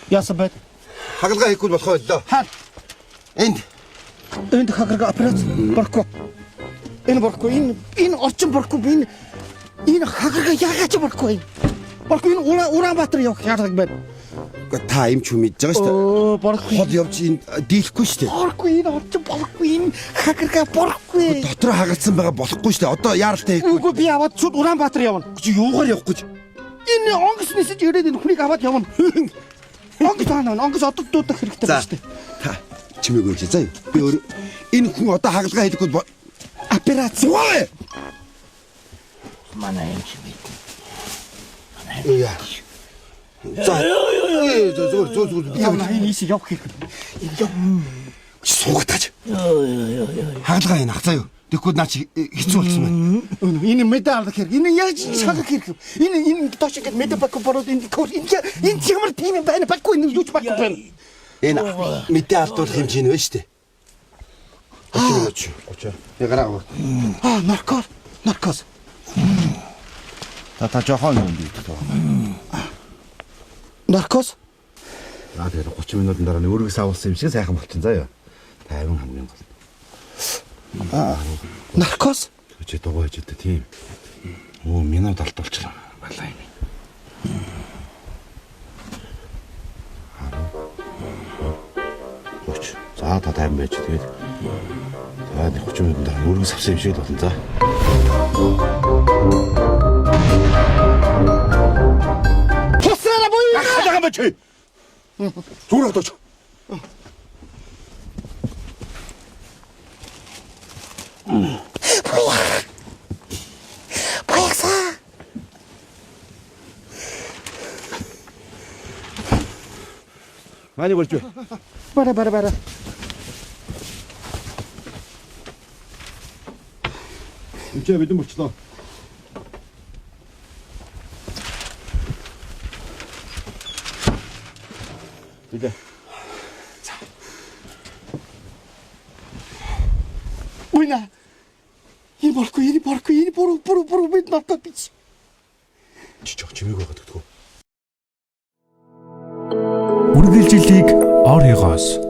Яасан байд? Хагалгаа хийхгүй болох байлоо. Хаа. Энд. Энд хагарга операц болохгүй. Энэ болохгүй. Энэ орчин болохгүй. Энэ энэ хагарга яагаад ч болохгүй. Болохгүй энэ Улаанбаатар явах шаардлага байна. Гэхдээ та юм ч юм мэдж байгаа шүү дээ. Өө болохгүй. Хол явж энд дийлэхгүй шүү дээ. Болохгүй энэ орчин болохгүй. Энэ хагарга болохгүй. Дотор хагарсан байгаа болохгүй шүү дээ. Одоо яаралтай хийхгүй. Үгүй би аваад шууд Улаанбаатар явна. Чи юугаар явах гэж? Энэ онгоц нисэж ирээд энэ хүнийг аваад явна. Онгоц аана онгоц одод дуудах хэрэгтэй За. байна шүү дээ. Та чимээгүй явж заа. Би өөр энэ хүн одоо хагалгаа хийхгүй Операц. Зугаа. Манай юм чи бид. Яа. За. Зүгээр зүгээр зүгээр. Явна энэ ийш явах хэрэгтэй. Энэ яв. Суугатаач. Йоо ёо ёо. Хагалгаа энэ ах заа юу. Тэгэхгүй наа чи хэцүү болсон байна. Энэ мэдээ алдах хэрэг. Энэ яаж шахах хэрэг. Энэ энэ доош ингээд мэдээ баггүй бороод энэ энэ энэ ямар тийм юм байна баггүй энэ юу ч баггүй байна. Энэ мэдээ алдуулах юм чинь байна шүү дээ. 30 минут. 30. Би гараа аваа. Аа наркоз наркоз. Та жоохон юм би тоо. Наркоз. Аа тэгээд 30 минутын дараа өөрөөс авуулсан юм шиг сайхан болчихсон заа юу. 50 хамгийн гол. Аа наркоз. Чи дугуй хийж дээ тийм. Өө минут алдуулчихлаа. Балаа юм. 10 30. За та 50 байж тэгээд. За 30 минутын дараа өөрөөс авсан юм шиг л болно за. Тусраа буюу. Хадаа юм чи. Зүгээр одооч. Баягсаа. Мааны болж бай. Бара бара бара. Энд чи бидэн болчлоо. Билээ. Уйна. Энэ болохгүй энэ болохгүй энэ буруу буруу буруу бид наркоз биш. Чи жоо чимээг байгаад өгдөгөө. Үргэлжилийг Оригоос